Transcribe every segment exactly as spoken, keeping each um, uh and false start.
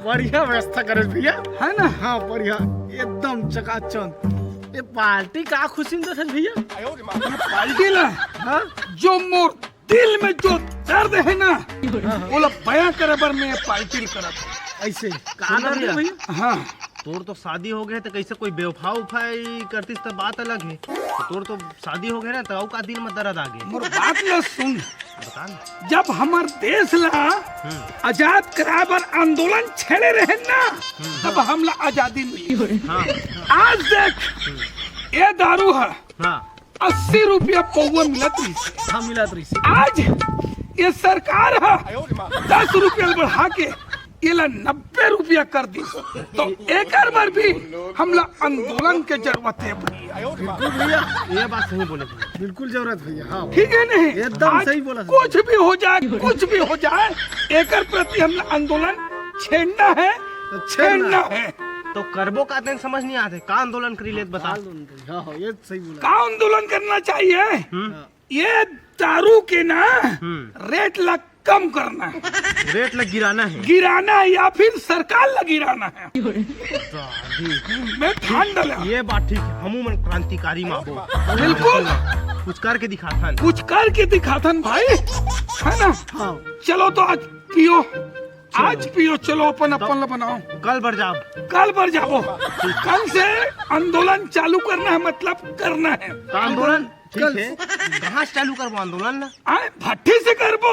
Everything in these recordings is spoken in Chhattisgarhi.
बढ़िया व्यवस्था करे भैया। है ना? हाँ, बढ़िया, एकदम चकाचौंध। ये पार्टी का खुशी में देथे भैया? पार्टी ला, हाँ? जो मोर दिल में जो दर्द है ना, हाँ, हाँ। ओला बयां करे बर मैं पार्टी करत हूँ। ऐसे का सुन ना दर्द है भैया। भैया? हाँ। तोर तो शादी हो गए, तो कैसे कोई बेवफा उफाई करतीस, तो बात अलग है। तो तोर तो शादी हो गए ना, तो अउ का दिल में दर्द आ गए। मोर बात ला सुन। बता ना। जब हमर देश ला हम्म। आजाद कराए बर आंदोलन छेड़े रहे ना, हम्म। तब हमला आजादी मिली। हाँ। आज देख, हम्म। ये दारू है, हाँ। अस्सी रुपया पौवा मिलत रहिस। हाँ, मिलत रहिस। आज ये सरकार ह दस रुपया बढ़ा के एला नब्बे रुपया कर दिस, तो एकर बर भी हमला आंदोलन के जरूरत है भैया। बिल्कुल भैया, ये बात सही बोले भैया। बिल्कुल जरूरत भैया, हाँ। ठीक है नहीं? एकदम आज सही बोला। कुछ भी हो जाए, कुछ भी हो जाए, एकर प्रति हमला आंदोलन छेड़ना है, छेड़ना छेड़ना है। है। तो करबो का तेन समझ नहीं आते, का आंदोलन करी लेत बता। हाँ, हाँ, ये सही बोला। का आंदोलन करना चाहिए? हम्म। हाँ। ये दारू के ना हम्म। रेट ला कम करना है। रेट ला गिराना है। गिराना है या फिर सरकार ला गिराना है। दादी। मैं ठान डाला। ये बात ठीक है, हमू मन क्रांतिकारी माबो। बिल्कुल। कुछ करके दिखाथन। कुछ करके दिखाथन भाई, है ना? हाँ। चलो तो आज पियो, आज पियो, चलो अपन, अपन ला बनाओ। कल बर जाब। कल बर जाबो। कल से आंदोलन चालू करना है, मतलब करना है। तो आंदोलन ठीक कल है। कहाँ से चालू करबो आंदोलन ना? आए, भट्टी से करबो।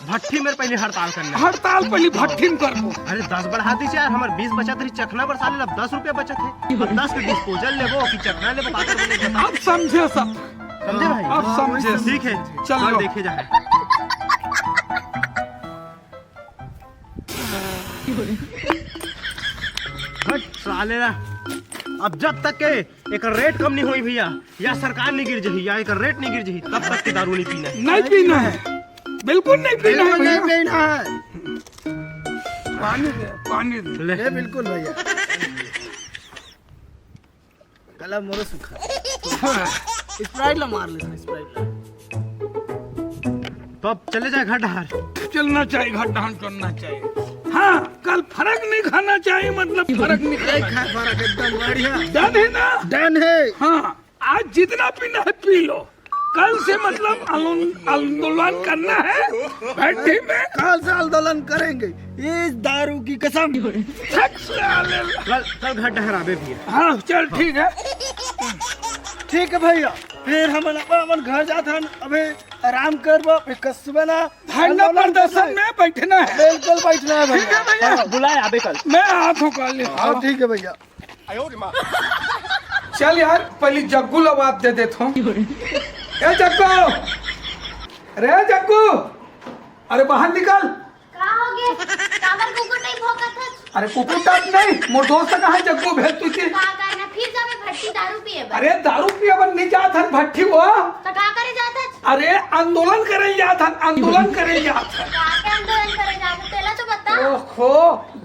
भट्टी में पहले हड़ताल करना है। हड़ताल पहले भट्टी में करबो। अरे दस बढ़ा दीजिए यार, हमारे बीस बचत रही, चखना बर साले अब दस रुपया बचत है। अब दस के डिस्पोजल लेबो कि चखना लेबो, का करबो, बता। अब समझे सब। समझे भाई? अब समझे। ठीक है, चल कल लो। देखे जाए। हट साले ला। अब जब तक के एकर रेट कम नहीं होई भैया, या सरकार नहीं गिर जही, या एकर रेट नहीं गिर जही, तब तक के दारू नहीं पीना है। नहीं पीना है, बिल्कुल नहीं पीना है बिल्कुल नहीं भैया। पीना है। पानी दे, पानी दे। ले। ये बिल्कुल भैया। गला मोरो सुखा। स्प्राइट ला मार ले, स्प्राइट ला। तो अब चले जाए घर डहार। चलना चाहिए, घर डहार चलना चाहिए। हाँ, कल फरक नहीं खाना चाहिए, मतलब फरक नहीं नहीं खाना। खाए फरक, एकदम बढ़िया। डन है ना? डन है। हाँ, आज जितना पीना है पी लो। कल से मतलब आंदोलन, आंदोलन करना है भट्टी में। कल से आंदोलन करेंगे, इस दारू की कसम। सच से आंदोलन। कल, कल घर डहराबे भी है। हाँ, चल ठीक है। ठीक है भैया, फिर हम अपन, अपन घर जात हन, अबे आराम करबो, फिर कस्बे ना धरना आंदोलन प्रदर्शन करबे। में बैठना है। बिल्कुल बैठना है भैया। ठीक है भैया। हाँ, बुलाए आबे कल। मैं आत हूँ कल। हाँ, ठीक है भैया। चल यार, पहले जग्गू ला बात दे देता हूँ। ए जग्गू, रे जग्गू, अरे बाहर निकल। का हो गे? काबर कुकुर टाइप भौंकत हस? अरे कुकुर टाइप नहीं, मोर दोस्त कहाँ है जग्गू, भेज तू इसे। का करना? फिर जाबे भट्टी दारू पिए बर। अरे दारू पिए बर नहीं जात हन भट्टी वो। तो का करे जात हस? अरे आंदोलन करे जात हन, आंदोलन करे जात हन। का के आंदोलन करे जात हस? तेला तो बता। ओहो,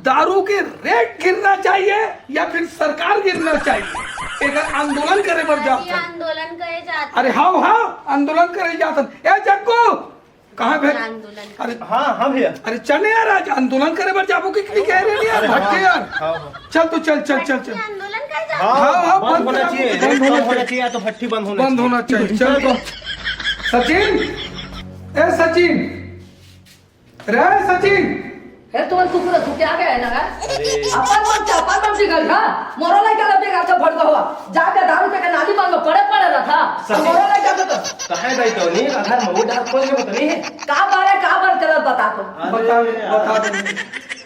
दारू के रेट गिरना चाहिए या फिर सरकार गिरना चाहिए? एक आंदोलन करे बर जात ये हन। आंदोलन करे जात अरे हन। हाँ, हाँ, आंदोलन करे जात हन। ए जग्गू, कहाँ भेज? आंदोलन। अरे हाँ, हाँ भैया। अरे चल यार, आज आंदोलन करे बर जाबो कि, कि कह रहे नहीं यार, अरे भट्टे हाँ, यार। हाँ, हाँ। चल तो चल, चल, चल, चल। आंदोलन करे जात हाँ, हन। हाँ, हाँ, बंद बंद होना करा, चाहिए, बंद रेट होना कम होना चाहिए। चाहिए, या तो भट्टी बंद होना बंद चाहिए। होना चाहिए। चल तो। सचिन, ए सचिन, रे सचिन। ए, तुमन कुकुर, तू क्या गया है ना, है? अरे। अपन मन से, अपन मन बिगड़ गया। मोरो लइका ला बिगड़ से भड़का हुआ। जाके दारू पी के नाली मन में पड़े पड़े रहता। सचिन। मोरो लइका तो, तो। कहे गई तो नहीं, अगर मऊ डाल खोल के तो नहीं है। का बारे, का बारे चलत बता तो। अरे बता, यार। बता दे।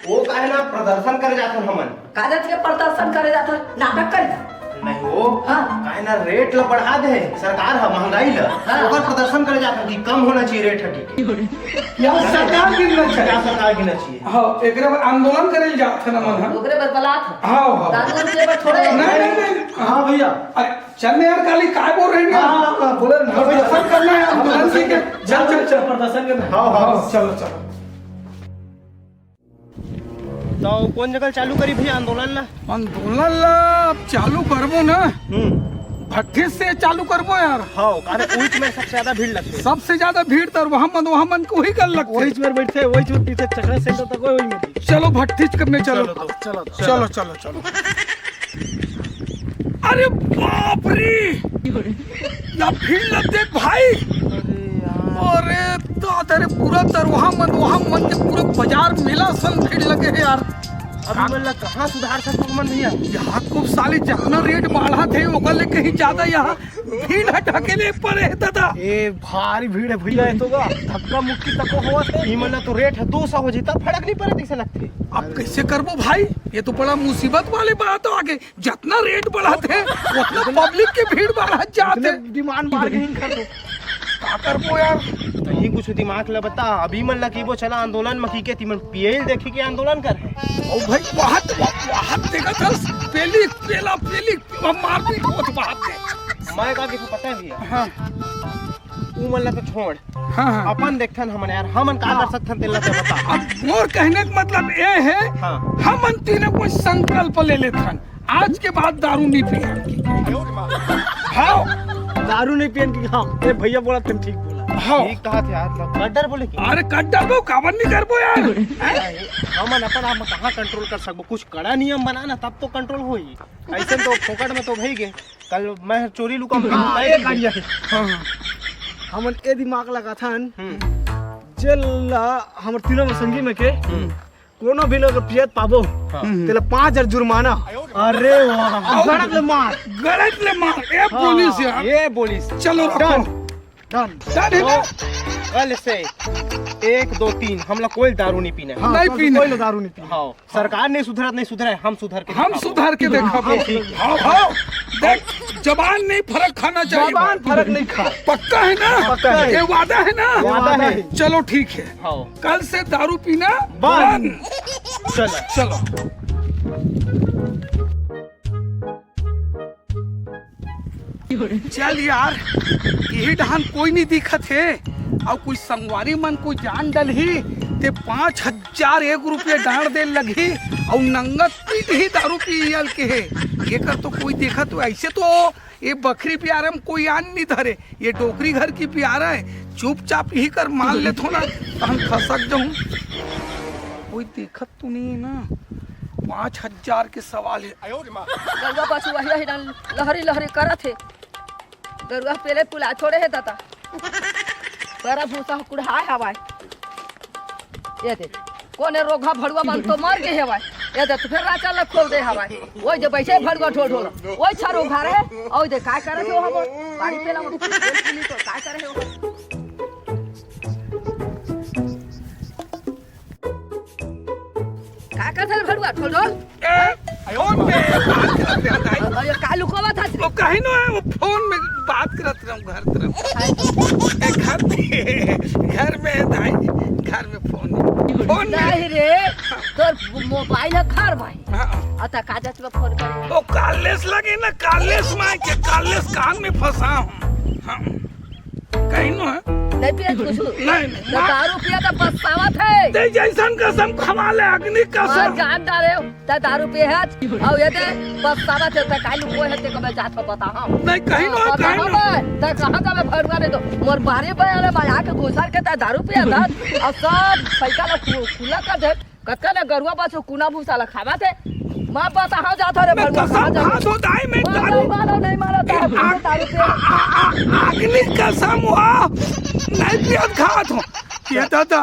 वो काहे ना प्रदर्शन करे जात हन हमन। का जात के प्रदर्शन करे जात हन? नाटक करे जात। नहीं वो, हाँ। काहे ना रेट ला बढ़ा दे सरकार ह, महंगाई ला। हाँ। ओकर प्रदर्शन करे जात हन कि कम होना चाहिए रेट ह, ठीक है। या सरकार गिरना चाहिए। या सरकार गिरना चाहिए। हाँ, एकरे बर आंदोलन करे जात हन हमन, हाँ। ओकरे बर बलात ह। हाँ, हाँ। दारू पीए बर थोड़े। नहीं, नहीं, नहीं। हाँ भैया। अरे, चल ना यार, काली काय बोल रहे हैं? हाँ, हाँ, हाँ, बोले ना। प्रदर्शन करना है, आंदोलन से क्या? चल, चल, चल। प्रदर्शन करना है। हाँ, हाँ। हाँ, चलो, चलो। तो कौन जगह चालू करी भैया आंदोलन ला? आंदोलन ला अब चालू करबो ना। हम्म। भट्ठीच से चालू करबो यार। हाँ, अरे उहिच मेर सबसे ज्यादा भीड़ लगथे। सबसे ज्यादा भीड़ तो वहाँ मन, वहाँ मन के उही कर लगथे। उहिच मेर बइठथे, उहिच मेर पीथे, चकरा सेंटर तक उही मेर। चलो भट्ठीच कर में चलो। चलो, चलो, चलो। चलो, चलो, चलो। अरे बाप रे, या भीड़ ल देख भाई। अरे यार। अरे तो तेरे पूरा दरवाहा मन, वहाँ मन के पूरा बाजार मेला सन भीड़ लगे हे यार। अभी मन ला कहाँ सुधार सकबो मन भैया? यहाँ तो साले जितना रेट बढ़ाथे, ओकर ले कहीं ज्यादा यहाँ भीड़ ह ढकेले पड़े हे दादा। ए, भारी भीड़ हे भैया, ये तो गा धक्का मुक्की तको होवत हे। इमन ला तो रेट ह दो सौ हो जाही, तब फरक नहीं पड़े, जैसे लगथे। अब कैसे करबो भाई, ये तो बड़ा मुसीबत वाली बात आ गे। जितना रेट बढ़त हे, उतना पब्लिक के भीड़ बढ़त जात हे। डिमांड बढ़ गे इनकर तो। का करबो यार? तहीं कुछ दिमाग ल बता। अभी मन ल कहिबो चला आंदोलन म, कहिके तिमन पिए ल देखही के आंदोलन करही। ओ भाई, वहाँ, वहाँ देखत हस, पेली, पेला, पेली, मारपीट होत बाप रे। मैं का कहिथों पता हे भैया? हाँ। उ मन ल तो छोड़, हाँ, हाँ। अपन देखथन हमन यार, हमन का कर सकथन तेला तो बता। अब मोर कहने का मतलब ये हे, हाँ। हमन तीनों कोई संकल्प ले लेथन, आज के बाद दारू नहीं पियन की। हाँ। दारू नहीं पियन की, हाँ। ए भैया बोला, तुम ठीक बोला। हाँ। ठीक कहा थे यार, कड्डर बोले कि? अरे कड्डर वो काबर नहीं करबो यार? हैं? हमन अपन आप म कहाँ कंट्रोल कर सकबो? कुछ कड़ा नियम बना ना, तब तो कंट्रोल होही। ऐसे तो फोकट में तो भई गे। कल मैं चोरी लुका में हाँ, गए एक थे। आइडिया हे। हाँ, हाँ। हमन ए दिमाग लगाथन, हम्म। जेल ला हमर तीनों संगी में के हम्म। कोनो भी लोग पियत पाबो, हाँ। हम्म। तेला पाँच हजार जुर्माना। अरे वाह। अब गड़त ले मार। गड़त ले मार। ए हाँ, पुलिस यार। ए पुलिस। चलो रखो। Done। Done हे ना? तो कल से एक, दो, तीन, हमला कोई दारू नहीं पीना हे। हाँ, नहीं कल से पीना कोई हे। ला दारू नहीं पीना। हाँ। सरकार नहीं सुधरत, नहीं सुधरे, हम सुधर के हम दिखाबो। सुधर के देखाबो। हाँ, ठीक। हाँ, हाँ। देख, जबान नहीं फरक खाना चाहिए। जबान फरक नहीं खा। पक्का हे ना? पक्का हे। ये वादा हे ना? वादा हे। चलो ठीक हे। हाँ। कल से दारू पीना बंद। बंद। चलो। चलो। चल यार, इही डहान कोई नहीं दिखत हे, अउ कोई संगवारी मन कोई जान डलही, ते पाँच हजार एक रुपया डांड़ दे लगही, अउ नंगत पीट ही दारू पी अल के हे। एकर तो कोई देखत हो, ऐसे तो ये बखरी बियारा म कोई आन नहीं धरे, ये डोकरी घर की बियारा हे, चुपचाप ही कर मार लेथों ना, त हम खसक जाहूं। कोई देखत तो नहीं हे ना? पाँच हजार के सवाल हे। गरुआ बछरू वही वही डन लहरी लहरी करत हे। गरुआ पेले पुला छोड़े हे दादा। बड़ा भूसा कुढ़ाए हवाय। ये दे, कोने रोगहा भड़ुआ मन तो मर गे हवाय। ये दे, तो फेर राचा ल खोल दे हवाय। ओई दे, बैठे भड़ुआ ढोल ढोल। ओई छर उघार हे। ओई दे, काय करत हे वो हमर? पानी पेला वो। तो काय करे हे वो? का करत हस भड़ुआ? ढोल ढोल। ए, फोन में बात करत रहे दाई। अरे, का लुकोवत हस रे? वो कहीं नो हे, वो फोन में बात करत रहे घर तरफ। ए, घर में, घर में दाई, घर में फोन हे। फोन में। नहीं रे, तोर मोबाइल हे घर भाई। हाँ। अता का जात में फोन करे? वो कालेस लगे ना, कालेस माय के, कालेस कान में फंसा हूँ। हाँ। कहीं नो हे? नहीं पियत कुछ। नहीं, नहीं। तो दारू पिया तो पछतावत हे। ते जैसन कसम खवा ले, अग्नि कसम। जान डारे हो, ते दारू पिए हे। अउ ये ते पछतावत हे, ते काई लुकोए हे, ते को मैं जात बता हूँ। नहीं, कहीं नो, हाँ, कहीं नो। ते कहाँ का मैं भड़ुआ नहीं तो। मोर बारी पे आले, मैं आके घुसर के ते दारू पिया था। अउ सब पैसा ला खु-, खुला कर दे। कतका ना गरुआ बछरू कुना भूसा ला खावत हे। मैं बताहा जात हंव रे मैं भड़ुआ, कसम कहाँ जात खा हंव? दो दाई, मैं मैं दारू नहीं मानो, नहीं मानो, ए, दारू, आग, दारू पिए। आ, आ, आ, अग्नि कसम हुआ, नहीं पियत खात हंव। ये दादा,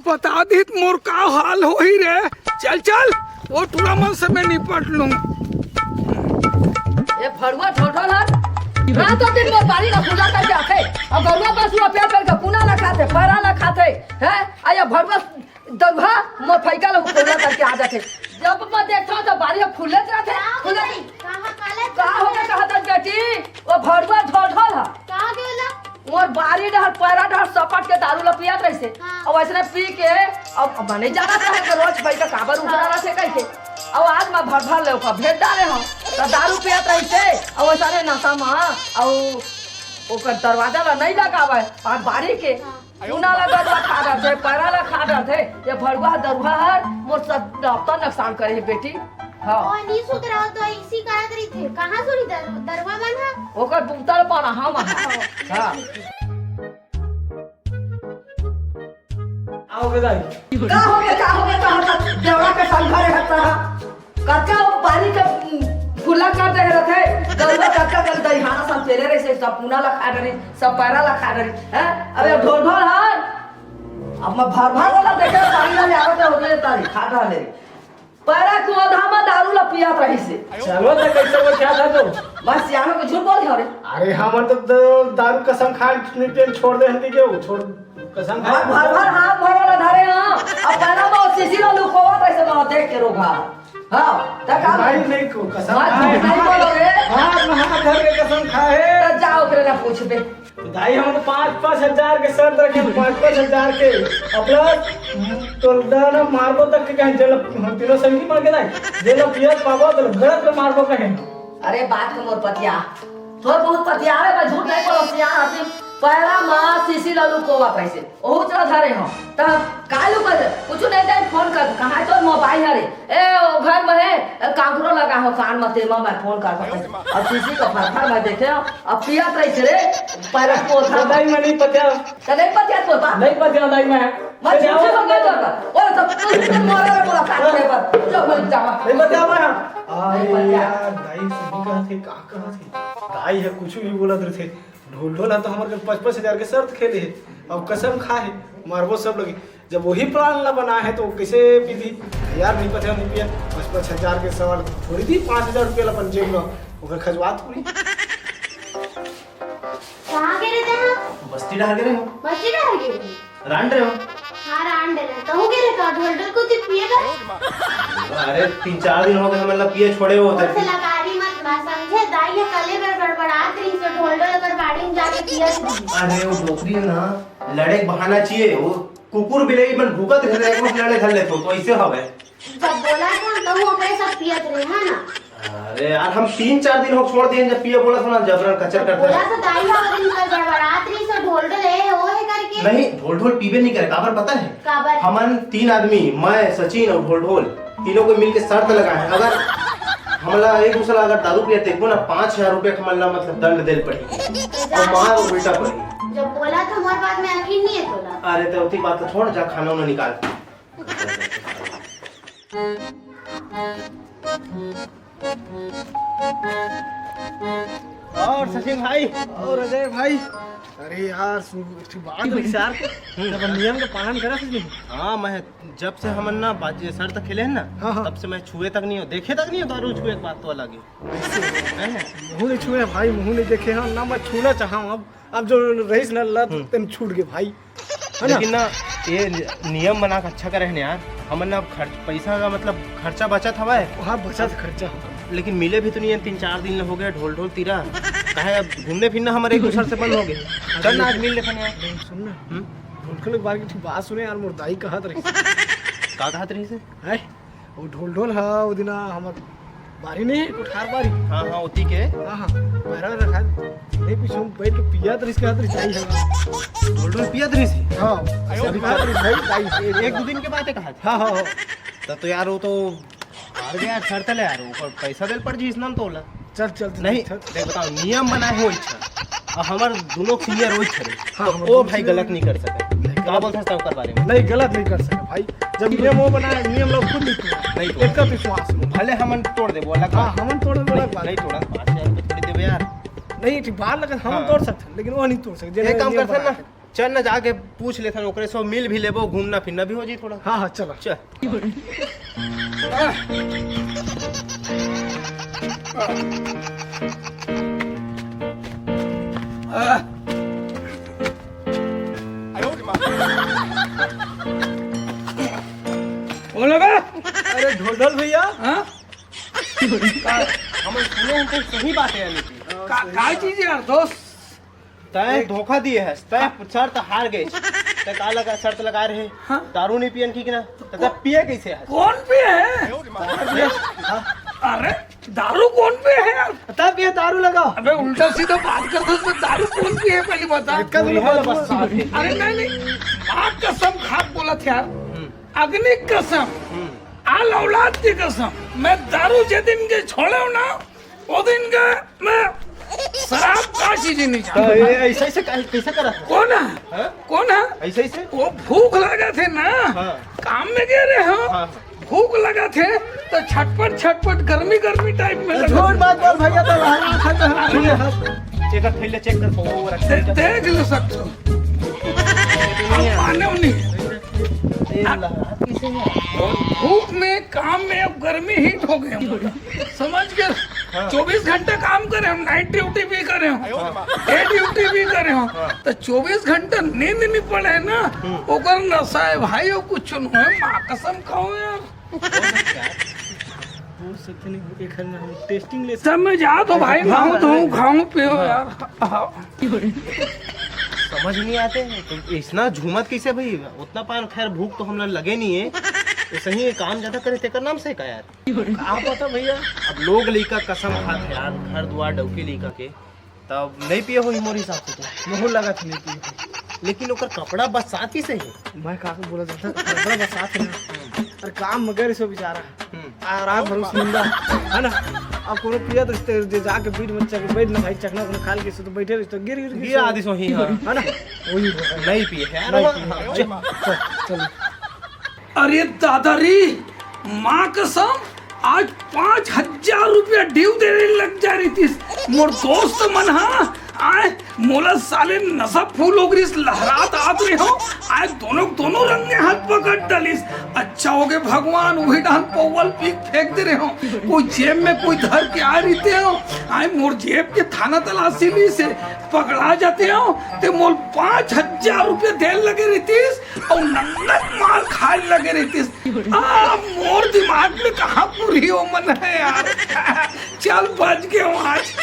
बता दीत मोर का हाल होही रे। चल, चल, वो टूरा मन से मैं निपट लूं। ये भड़ुआ ढोल ढोल हे। रात दिन मोर बारी ला खुला करके आथे। अउ गरुआ बछरू पेल पेल के कुना ला खाथे, पैरा ला खाथे। हैं? आ ये भड़ुआ दरुहा मोर फइका ल खोला करके आ जाथे। जब मैं देखथंव त बारी ह खुलेच रथे, का हो खुलेच। गई? कहाँ काले का हो गए कहत हस बेटी? वो भड़ुआ ढोल ढोल ह। का हो गए ला? मोर बारी डहर, पैरा डहर सपट के दारू ल पियत रहिसे। हाँ। अउ अइसने पी के, अब, अब नहीं जानत रहे कि रोज फइका काबर उघरा हाँ। रथे कहिके। अउ आज मैं भर भर ले ओकर भेज डारे हंव। त दारू पियत रहिसे, अउ अइसने नशा म, अउ ओकर दरवाजा ल नहीं लगावय, अउ बारी के हाँ। कुना ला गरुआ खा डरथे, पैरा ला खा डरथे। ये भड़ुआ दरुहा हर मोर सब दफ्तर नकसान करे हे बेटी। हाँ। ओ, नी सुधराव तो इसी करत रहिथे। कहाँ सुनी दर-, दरुआ मन ह? ओकर बुकता ल पाना, हम ह। हाँ। आओ गे दाई। का हो गे, का हो गे, का हो गे? देवड़ा के संग घरे हता। कतका वो पानी के फुल्ला कर दे रहथे। गरुआ कतका कन दईहाना सन पेले रहिसे, सब पुना ला खा डरी, सब पैरा ला खा डरी। हैं? अबे ढोल ढोल हर। अब मैं भर भर वाला देखे पानी ला ले आवत होते तारी, खा डरे। पैरा के ओधा म दारू ला पियात रहिसे। चलो त कैसे वो क्या था तो? बस सियानो के झूठ बोल हरे। अरे हमन तो द-, दारू कसम खाए नहीं पियन छोड़ दे हंती के वो छोड़ कसम खाए। हाथ भर भर हाथ भर वाला धरे हां। अब पैरा म सीसी ला लुकोवत रहिसे म देख के रोगा। हां, त का भाई नहीं को कसम हाँ, खाए। झूठ नहीं बोलो रे। हां, हां धर के कसम खाए। त जाओ ओकरे ला पूछबे। तो दाई, हम तो पाँच पाँच हजार के शर्त रखे, पाँच पाँच हजार के। और प्लस, तो दादा मारबो तक के कहें, जेला हम तीनों संगी मार के दाई, जेला पियत पाबो, तो गलत में मारबो कहें। अरे बात के मोर पतिया, तोर बहुत पतिया रे, मैं झूठ नहीं बोलो, सियान आदमी, पैरा माँ सीसी लालू कोवा पैसे, ओहू चला धरे हो, तब कालू कर, कुछ नहीं जाए, फोन कर, कहाँ तोर मोबाइल हरे? ए, ओ घर में है, ए, कांकरो लगा हो कान में, तेमा मैं फोन कर सकते। अब किसी को फरफर मैं देखे हो, अब पियत रही रे, पैरा को तो था। दाई, मैं नहीं पत्या। तो नहीं पत्या तो बात? नहीं पत्या दाई मैं। मैं तो झूठे जाओ। हो गए तो। ओ, तो तू तो मारा रे, बोला काट के पर। जो बोल जावा। नहीं पत्या मैं। अरे नहीं पत्या। यार, दाई सही कहा थे, का कहा थे? दाई है, कुछ भी बोला थे। ढोल ढोल है तो हमारे पाँच पाँच हजार के शर्त खेले है। अब कसम खा है, मारबो सब लगे। जब वही प्लान ला बना है तो कैसे पीधी? यार नहीं पता, नहीं पिया। पाँच पाँच हजार के सवाल थोड़ी थी, पाँच हजार रुपया ला अपन जेब में ओकर खजवा थोड़ी। कहाँ गे रहे हैं? बस्ती डहर गे रहे हो। बस्ती डहर गे रहे? रांड रहे हो। हाँ, रांड रहे। कहूँ गे रहे का? ढोल ढोल को तू पिएगा? अरे तीन चार दिन हो गए, मतलब पिए छोड़े हो। और से लकारी मत ना समझे, दाई ये कले बर गड़बड़ात रही, सो ढोल ढोल कर बाड़ी में जाके पियत रही। अरे वो डोकरी है ना, लड़े के बहाना चाहिए, वो कुकुर बिलाई मन भूकत रहे, एक बार लड़े धर लेतो, तो ऐसे हवे। जब बोला था, तो वो ओकरे सब पियत रहे, है ना? अरे यार, हम तीन चार दिन हो छोड़ दिए, जब पिए बोला था ना, जबरन कचर करता बोला है। तो दाई, और दिन कल गड़बड़ात रही, सो ढोल ढोल ए, ओ है करके। नहीं, ढोल ढोल पीबे नहीं करे, काबर पता है? काबर? हमन तीन आदमी, मैं, सचिन और ढोल ढोल, तीनों को मिलके शर्त लगा है, अगर हमला एक दूसरा अगर दारू पिया देखबो ना, पाँच हजार रुपया हमला मतलब दंड देल पड़ी और मार उल्टा पड़ी। जब बोला था, हमारे बात में यकीन नहीं है तोला। अरे तो उतनी बात तो छोड़, जा खाना उना निकाल। और सचिन भाई। और अजय भाई। अरे यार, सु-, एक ठो बात है यार। हम्म। जब नियम का पालन करा सचिन। हाँ, मैं जब से हमन ना बाजी शर्त खेले हैं ना, हाँ, हाँ। तब से मैं छुए तक नहीं हो, देखे तक नहीं हो, दारू छुए के बात तो अलग है। हैं? मुँह नहीं छुए भाई, मुँह नहीं देखे हैं, ना मैं छूना चाहा हूँ। अब अब जो रहीस ना लत हम्म। तेन छूट गए भाई, है ना? लेकिन ना, ये नियम बना के अच्छा करे है ना यार। हमन ना अब खर्च, पैसा का मतलब खर्चा बचत हवा है। हाँ, बचत खर्चा होता है। लेकिन मिले भी तो नहीं है, तीन चार दिन हो गए ढोल ढोल तीरा। काहे अब घूमने फिरना हमारे एक दूसरे से बंद हो गए। चल ना, आज मिल लेते हैं यार। सुन ना, हम्म? ढोल ढोल एक बार की बात सुने यार, मोर दाई कहत रही। का कहत रही से? है? वो ढोल ढोल हा, वो दिना हमर बारी नहीं है, कोठार बारी। हाँ, हाँ, ओती के। हाँ, हाँ, पैरा रखा है। नहीं, पीछे हम बैठ के पिया तो रिस्क आते जाई है। ढोल ढोल पिया तो रिस्क? हाँ, ऐसे दिखा तो रिस्क भाई, भाई। एक दो दिन के बात है कहा? हाँ, हाँ, हाँ। तब तो यार, वो तो हार गया, शर्त ले यार, वो पैसा देल पड़ जी, इसनाम तोला। चल, चल, चल, नहीं, चल। देख बताओ, नियम बनाए हो इच्छा। और हमार दोनों सीनियर हो इच्छा रे। हाँ, तो हमार वो दोनों भाई सीनियर गलत नहीं कर सके। नहीं, का गलत बोलता है ओकर बारे में? नहीं, गलत नहीं कर सके भाई। जब नियम वो बनाए, नियम लोग खुद नहीं तोड़े। नहीं तोड़े। एक का विश्वास में। भले हमन तोड़ देबो, अलग हाँ, बात। हमन तोड़ देबो, अलग नहीं, बात। नहीं तोड़ा, पाँच हजार रुपये थोड़ी देबे यार। नहीं, ठीक बात, लेकिन हम हाँ। तोड़ सकते हैं, लेकिन वो नहीं तोड़ सकते। एक काम करते हैं ना, चल ना, जाके पूछ लेथन ओकरे से, मिल भी लेबो, घूमना फिरना भी हो जाई थोड़ा। हाँ, हाँ, चलो। चल। बोलो बे। अरे ढोल ढोल भैया। हाँ? का, हम सुने हैं तो सही बात है यानी कि। का, का चीज है यार दोस्त? तय धोखा दिए है, तय शर्त हार गए। तय का लगा, शर्त लगा रहे? हाँ। दारू नहीं पियन की कि ना? तो तय पिए कैसे है? कौन पिए है? हाँ। अरे, दारू कौन पिए है यार? तब ये दारू लगाओ। अबे उल्टा सीधा बात करता है, तो दारू कौन पिए है पहली बता? एक का भी नहीं बोला बस। अरे नहीं, नहीं, माँ कसम खा के बोला था यार। हम्म। अग्नि कसम। हम्म। लाल औलाद की कसम, मैं दारू जे दिन के छोड़े हूँ ना, वो दिन के मैं शराब का चीज ही नहीं तो जानता। ये ऐसे, ऐसे कै-, कैसे करा? कौन है? हाँ? कौन है? ऐसे, ऐसे? वो भूख लगा थे ना, हाँ। काम में गए रहे हो, हाँ। भूख लगा थे तो छटपट छटपट गर्मी गर्मी टाइप में लगा झूठ थे। मत बोल भैया, तो लहरा था तो हम चेक कर, पहले चेक कर, वो रख दे। देख लो सकते हो। आप माने नहीं। ए, लहरा कैसे है? भूख में, काम में, अब गर्मी हीट हो गए हम। समझ गए? हाँ। चौबीस घंटा काम करे हम, नाइट ड्यूटी भी करे हम, हाँ। डे ड्यूटी भी करे हम, हाँ। तो चौबीस घंटा नींद नहीं पड़े ना, हम्म। ओकर नशा है भाई, वो कुछ नहीं है। माँ कसम खाओ यार। हो सकता है। हो सकते नहीं, एक हर में हम टेस्टिंग ले तब मैं जा तो भाई, हाँ, खाऊं तो हाँ। खाऊं पियो हाँ। यार। हाँ। समझ नहीं आते, तो इतना झूमत कैसे भाई? उतना पान, खैर, भूख तो हमला लगे नहीं है, तो सही है, काम ज्यादा करे, तेकर नाम से का यार? का पता भैया। अब लोग लइका कसम खात हे यार, घर दुआर डौकी लइका के, तब नहीं पिए होही मोर हिसाब से तो। महू लगा था नहीं पिए। लेकिन ओकर कपड़ा बसात ही सही। मैं का बोला जाता, कपड़ा बसात है ना। अरे काम मगर इसो बेचारा। हम्म। आ रात भर उस मुंडा, है ना? अब कोनो पिया तो इस तरह जे जाके बीट में चक-, बैठ ना भाई, चकना उकना खा के सो तो बैठे रही तो गिर, गिर, गिर गिर सो। आदि सो ही, हाँ। है ना? वही होगा। नहीं पिए यार, नहीं हाँ, पिए। हाँ, चल, चल, चल। अरे दादा रे, माँ कसम, आज पाँच हजार रुपया ड्यू देने लग जा रही थी। मोर दोस्त मन हा, आए, मोला साले नशा फूल हो गइस, लहरात आत रहे हो, आए, दोनों, दोनों रंगे हाथ पकड़ डालिस। अच्छा हो गए भगवान, वही डान पौवल पी के फेंक दे रहे हो, कोई जेब में कोई धर के आ रही हो, आए, मोर जेब के थाना तलाशी ली से पकड़ा जाते हो, ते मोर पाँच हजार रुपया देन लगे रही थी। अउ नंगत मार खाए लगे रहितिस। आ, मोर दिमाग में कहाँ पूरी ओमन है यार। चल बच गए आज।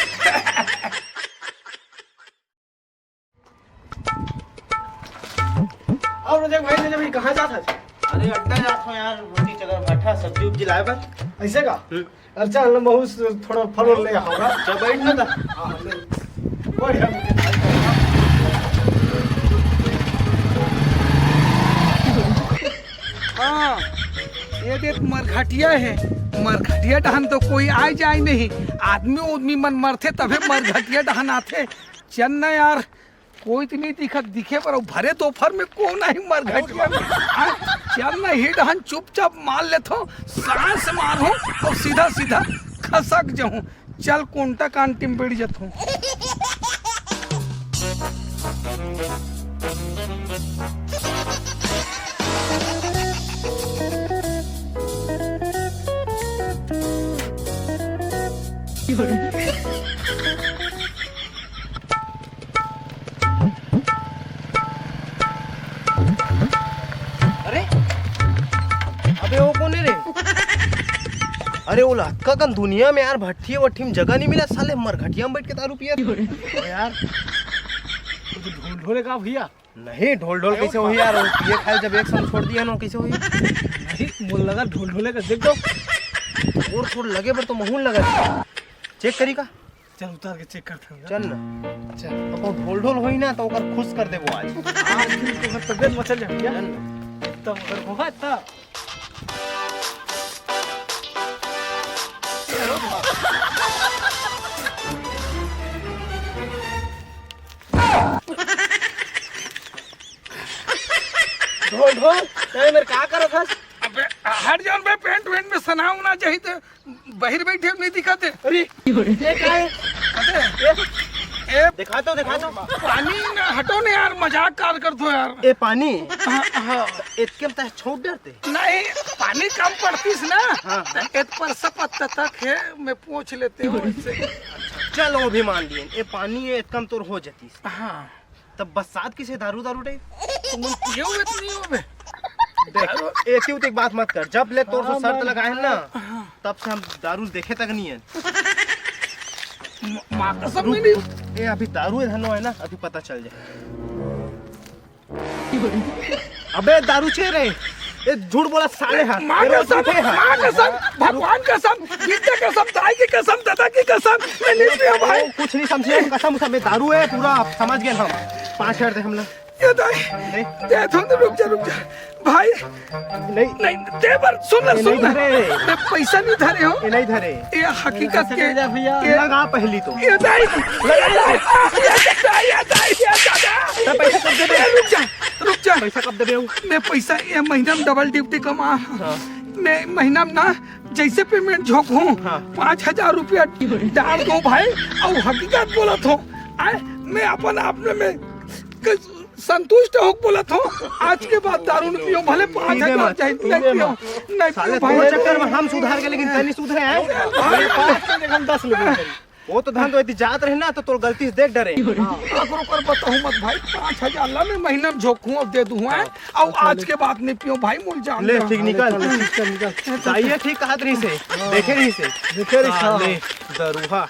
अउ रजक भाई, रजक भाई, कहाँ जात हस? अरे अड्डा जात हूँ यार, रोटी चकर भाठा, सब्जी उब्जी लाए बर। ऐसे का? हम्म। अच्छा, हम बहुत थोड़ा फल उल ले आओगा। अच्छा, बैठ ना था। हाँ, ले। बढ़िया। हाँ, ये देख मरघटिया है। मरघटिया डहन तो कोई आए जाए नहीं, आदमी उदमी मन मरथे तभे मरघटिया डहन आथे। चल ना यार, कोई तो नहीं दिखत, दिखे पर भरे दोपहर में कौन आई मरघटिया में? हाँ, चल ना, ही डहन चुपचाप मार लेथो, सांस मारो और सीधा सीधा खसक जाऊं। चल, कोंटा कान टिम बैठ जाथो। अरे, अबे वो कौन है रे? अरे वो लतका कन दुनिया में यार भट्ठी वट्ठी में जगह नहीं मिला, साले मरघटिया में बैठ के दारू पिया। अरे यार, वो तो ढोल ढोले का भैया। नहीं, ढोल ढोल कैसे होही यार? वो पिए खाए जब एक संग छोड़ दिया ना, कैसे होही? नहीं, मोला लगा ढोल ढोले का देख दो। और थोड़ा लगे पर तो महून लगा। चेक करी का? चल उतार के चेक करते हैं। चल ना। चल। अब वो ढोल ढोल होई ना तो ओकर खुश कर देबो आज। आज फिर तो तबियत मचल जाए भैया। चल ना। एकदम अगर होगा तब। ढोल ढोल, तैं मेर का करत हस? अबे हट जाओ बे, पेंट वेंट में सना उना चाहिए तो बाहिर बैठे नहीं दिखाते। अरे, ये का है? अबे, ए, दिखा तो, दिखा तो। पानी ना, हटो ना यार, मजाक कार करथो यार। ए पानी? हाँ, हाँ। इतके में तो छोड़ डरते। नहीं, पानी कम पड़तीस ना, हाँ। तो इत पर सपत तक है, मैं पोंछ लेते हूँ इससे। चलो, अभी मान लिए, ए पानी है, इतकम तोर हो जातीस। हाँ। तब बरसात किसे दारू, दारू टाइप? तुम पियो इतनी हो बे? देख, दारू। एती उती बात मत कर, जब ले तोर से हाँ, शर्त मैं लगाए हैं ना, हाँ। तब से हम दारू देखे तक नहीं है। म-, माँ कसम रुक, नहीं। रुक। ए, अभी दारू है, धनो है ना, अभी पता चल जाए। अबे दारू छे रे, ए झूठ बोला साले हा। माँ ए, रोज कसम, झूठे हा। माँ कसम, भगवान कसम, गीता कसम, ताई की कसम, दादा की कसम, मैं नहीं पिया भाई। ओ, कुछ नहीं समझे हम, कसम, कसम, ए दारू है पूरा, समझ गए हम। पाँच हजार दे हमला। ए दाई, दे थोन, रुक जा, रुक जा। भाई, नहीं। नहीं, दे बर, सुन ना, ये सुन नहीं ना। धरे। मैं पैसा नहीं धरे हूँ। ये नहीं धरे। ये हकीकत ऐसा के, नहीं जा भैया। ये लगा पहली तो। ये दाई, ये दाई, ये दाई, ये दाई, ये दादा। तो पैसा कब देबे? ए, रुक जा, रुक जा। पैसा कब देबे? मैं पैसा ये महीना में डबल ड्यूटी कमा। हाँ। मैं महीना में ना जैसे पेमेंट झोंकूं, हाँ। पाँच हजार रुपया डाल दो भाई, अउ हकीकत बोलत हो, आए, मैं अपन आप में, मैं क-, संतुष्ट होके बोलत हो। आज के बाद दारू नहीं पियो, भले पाँच हजार चाहे, नहीं पियो, नहीं साले पियो भाई। तोर चक्कर में हम सुधर गए, लेकिन तैं नहीं सुधरे है। भाई, पाँच में देखम दस लेबे। वो तो धन तो यदि जात रहे ना, तो तोर गलती से देख डरे। हाँ। ओकर, ओकर बताहूँ मत भाई, पाँच हजार ला मैं महीना में झोंकूं अउ दे दूं, हैं? हाँ। अउ अच्छा, आज ले। के बाद नहीं पियो भाई, मोला जान ले, दे। ठीक, निकल। चल, चल, निकल। सही है, ठीक कहत रहिसे। हाँ। देखे रहिसे। देखे रहिसे, हाँ, हाँ। ले, दरुहा।